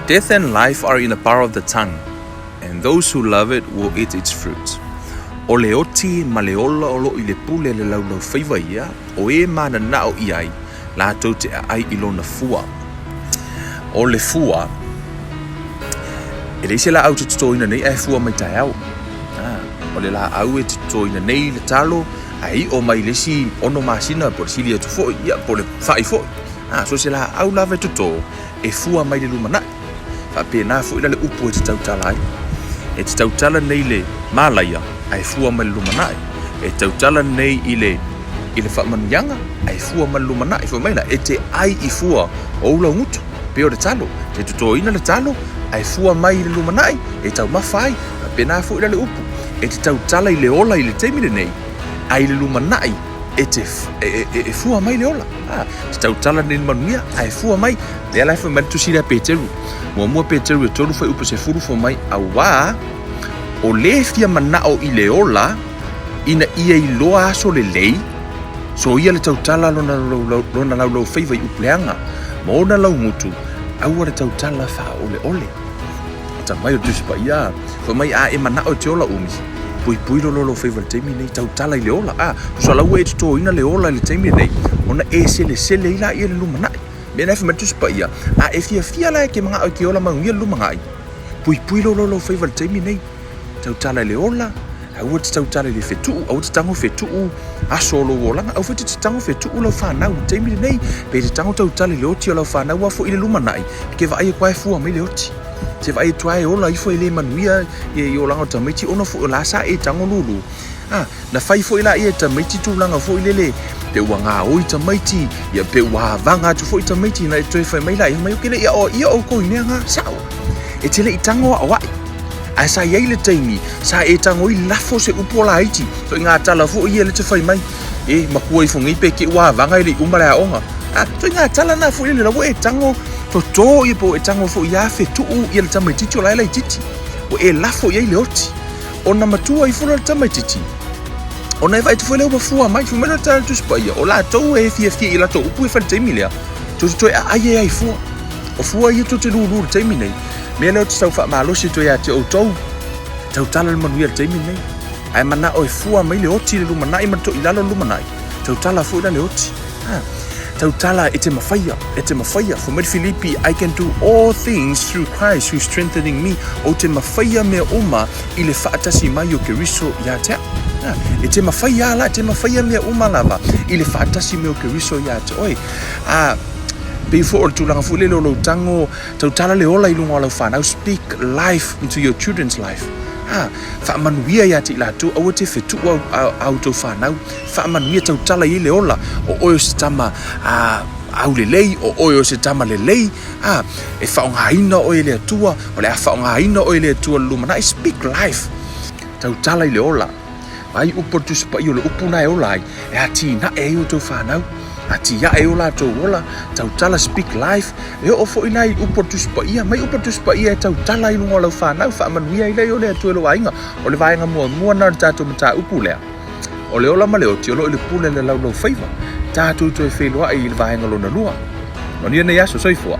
Death and life are in the power of the tongue, and those who love it will eat its fruit. ʻO le oti ma le ola o lo o i le pule a le laulaufaiva ia, o e mananao i ai, latou te ʻaʻai i lona fua. ʻO le fua, e leai se laau e te totoina nei ae fua mai taeao. O le laau e te totoina nei le talo, ae iʻo mai le isi 6 masina po o le sili atu foi, ia po o le fai foi. So se laau lava e toto, e fua mai le lumanai. Faapena foi la le upu e te tautala ai. E te tautala nei le malaia, ae fua mai le lumanai. E tautala nei i le i le faamanuiaga, ae fua mai le lumanai. Fai mai la, e te ai i fua o ou laugutu, pei o le talo. E te totoina le talo, ae fua mai i le lumanai, e taumafa ai. Faapena foi la le upu. E te tautala i le ola i le taimi lenei, ae i le lumanai, e te e fua mai le ola. A, te tautala nei le manuia, ae fua mai. Lea la e fai mai le tusi lea Peteru. Muamua Peteru e 3 fuaiupu 10 fai mai, auā o le fia manao i le ola, ina ia iloa aso lelei, soia le tautala lona lona laulaufaiva i upu leaga, ma ona laugutu, aua le tautala faaoleole. Atamai o le Tusi Paia, fai mai a e manao e te ola umi, puipui lou laulaufaiva i le taimi lenei, tautala i le ola. A, tusa la ua e totoina le ola i le taimi lenei, ona e selesele ai laia i le lumanai. Mea na e fai mai le Tusi Paia, a e fiafia la e ke manao e ke ola manuia le lumanai, puipui lou laulaufaiva i le taimi lenei, tautala i le ola, Aua te tautala i le fetuu, aua te tago fetuu aso o lou olaga, aua foi te tago fetuu lau fanau i le taimi lenei, pe te tago tautala i le oti o lau fanau a foi i le lumanai, e te vaai atu lava e fua mai le oti. Te vaai atu lava e ola ifo e le manuia i olaga o tamaiti ona foi o la sa e tago lulu. A, na fai foi laia e tamaiti tulaga foi lele, pe ua gaoi tamaiti, ia pe ua avaga atu foi tamaiti, na e toe fai mai laia, mai ou te le i aoaia outou i mea na, sao. E te le i tago aoai. Ae sa i ai le taimi, sa e tago ai lafo se upu o laiti, so i ngā tala foi ia le te fai mai, e, makua ifo nei pe ke ua avaga e le i uma le aoga. A, so i ngā tala nā foi le la ua e tago totō ia po ua e tago foi ia fetuu ia le tamaititi o la e laititi. Ua e lafo i ai le oti. Ona matua ifo loa le tamaititi, ona e vaai atu foi lea ua fua mai, fai mai loa le tala Tusi Paia, o latou e fiafia i latou upu e fai i le taimi lea, tou te toe aai ai ai fua. O fua ia tou te lulu i le taimi nei. Mea lea ou te tau faamalosi atu ai ia te outou, tautala le manuia i le taimi lenei. Ae manao e fua mai le oti i le lumanai ma le toilalo i le lumanai, tautala foi la le oti. Ha, tautala e te mafaia, e te mafaia. Fai mai le Filipi, I can do all things through Christ who strengthening me. Ou te mafaia mea uma i le faatasi mai o Keriso ia te au. Ha, e te mafaia la, e te mafaia mea uma lava i le faatasi mai o Keriso ia te oe. A, pei foi o le tulaga foi lele o lou tago, Tautala le ola i luga o lau fanau, speak life into your children's life. Ha, faamanuia ia te i latou, aua te fetuu au, a, a outou fanau. Faamanuia, tautala i ai le ola, o oe o se tama a, aulelei, o oe o se tama lelei, ha, e faaaogaina oe e le Atua, o le a faaaogaina oe e le Atua i le lumanai, speak life. Tautala i le ola. Ai upu o le Tusi Paia o le upu na e ola ai, e atinae ai outou fanau, atiae ai o latou ola, tautala speak life, e oo foi la i upu o le Tusi Paia, mai upu o le Tusi Paia e tautala ai luga o lau fanau, faamanuia ai lea o le Atua i lou aiga. O le vaega muamua lena o le tatou mataupu lea, o le ola ma le oti o lo o i le pule a le laulaufaiva. Tatou toe feiloai i le vaega lona lua. Manuia lenei aso, soifua.